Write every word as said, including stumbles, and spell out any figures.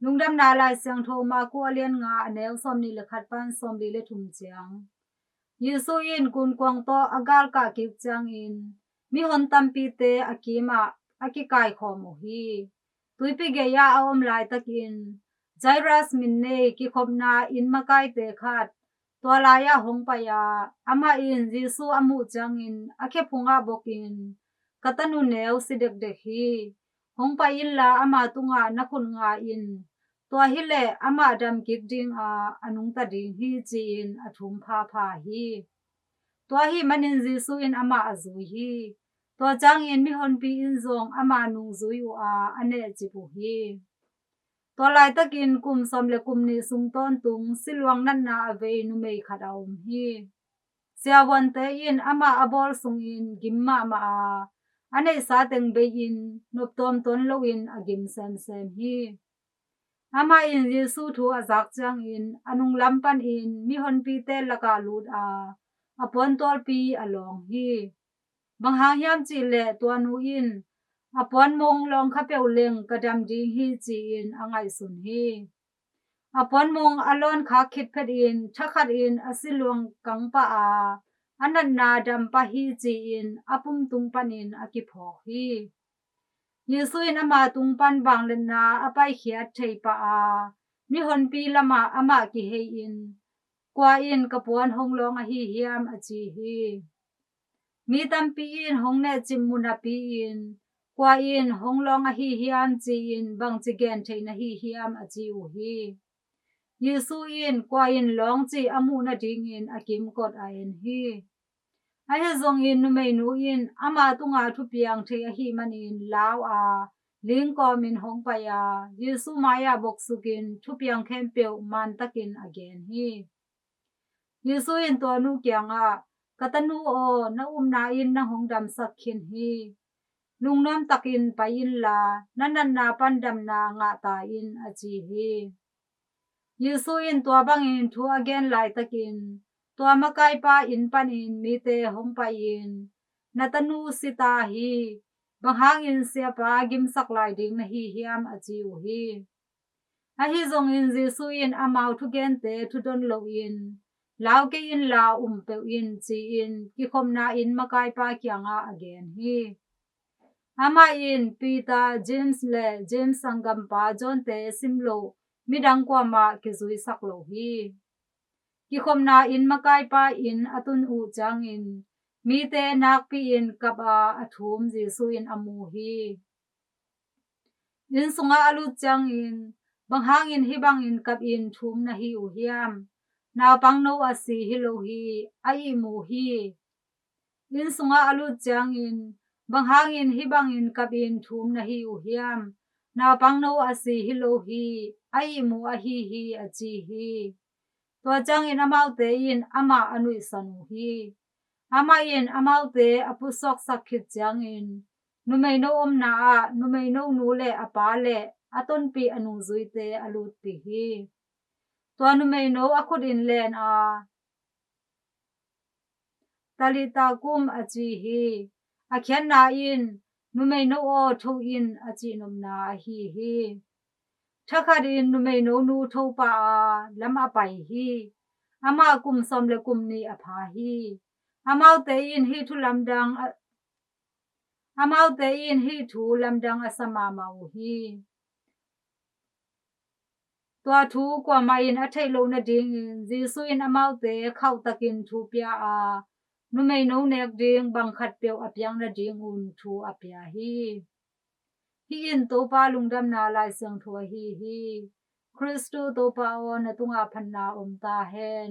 Lungdamna Lai Siangtho Marku a lian nga, a neu sawmnih le khat pan sawmli le thum ciang. Jesu in gunkuang tawh a galkah kik ciangin mihon tampite a kimah a kikaikhawm uh hi. Tuipi gei-ah a om laitakin Jairus min nei kikhopna inn makaite khat tua lai-ah hong pai a, amah in Jesu a muh ciangin a khe phungah bokin, "Ka tanu neu si dekdek hi. Hong pai inla ama tungah na khut nga in. Tua hileh amah dam kik ding a, a nungta ding hi," ci-in a thum phapha hi. Tua ahih manin Jesu in amah a zui hi. Tua ciangin mihonpi in zong ama nungzui uh a, a nehcip uh hi. Tua laitakin kum sawm le kum nih sung tawntung siluang natna a vei numei khat a om hi. Siavuante in amah a bawl sungin gim mahmah a, a neihsa teng bei-in noptuam tuan loin a gim semsem hi. Amah in Jesu thu a zak ciangin a nunglam panin mihonpite lakah lut a, a puantualpi a lawng hi. Bang hang hiam cih leh tua nu in, "A puanmong lawng kha peuh leng ka dam ding hi," ci-in a ngaihsun hi. A puanmong a lawn khak khit phetin thakhatin a siluang kang pah a, a natna dam pah hi, ci-in a pum tung panin a kiphawk hi. Jesu in ama tung pan vangliatna a paikhiat thei pah a, mihonpi lamah amah kihei-in, "Kua in ka puan hong lawng ahi hiam?" a ci hi. Mi tampi in hong nehcip mu napi-in, "Kua in hong lawng ahi hiam?" ci-in bangci gen thei na hi hiam, a ci uh hi. Jesu in kua in lawng cih a muh nadingin a kimkot a en hi. Ahi zongin numeinu in ama tunga thupiang thei ahih manin lau a, lingkawmin hong pai a, Jesu mai-ah boksukin thupiang khempeuh mantakin a gen hi. Jesu in tua nu kiangah, "Ka tanu aw, na upna in nang hong damsak khin hi. Lungnuam takin pai inla, na natna pan damna ngah ta in," a ci hi. Jesu in tua bangin thu a gen laitakin tua makaipa inn panin mite hong pai-in, "Na tanu si ta hi. Bang hangin siapa gimsak lai ding na hi hiam?" a ci uh hi. Ahi zongin Jesu in amau thugente thudon loin, "Lau kei inla um peuh in," ci-in kikhopna inn makaipa kiangah a gen hi. Amah in Peter, James le James sanggampa John-te sim loh midang kuamah kizuisak lo hi. Kikhopna inn makaipa inn a tun uh ciangin mite nakpi-in kap a, a thum Jesu in a mu hi. Inn sungah a lut ciangin, "Bang hangin hih bangin kapin thum na hi uh hiam? Naupangno a si hi lo hi, a ihmu hi." Inn sungah a lut ciangin, "Bang hangin hih bangin kapin thum na hi uh hiam? Naupangno a si hi lo hi, a ihmu ahi hi," a ci hi. Tua ciangin amaute in amah a nuihsan uh hi. Amah in amaute a pusuaksak khit ciangin, numeino omna ah numeino nu le a pa le a tonpih a nungzuite a lutpih hi. Tua numeino a khut in len a, "Talitha kum," a ci hi. A khiatna in, "Numeino aw, tho in," a cihnopna ahi hi. Thakhatin numeino nu tho pah a, lam a pai hi. Amah kum sawm le kum nih a pha hi. Amaute in hih thu lamdang a, amaute in hih thu lamdang a sa mahmah uh hi. Tua thu kuamah in a theih loh nadingin Jesu in amaute khauhtakin thu pia a, numeino nek ding bang khatpeuh a piang nadingun thu a pia hi. Hih in Topa Lungdamna Lai Siangtho ahi hi. Khristu Topa aw, na tungah phatna om ta hen.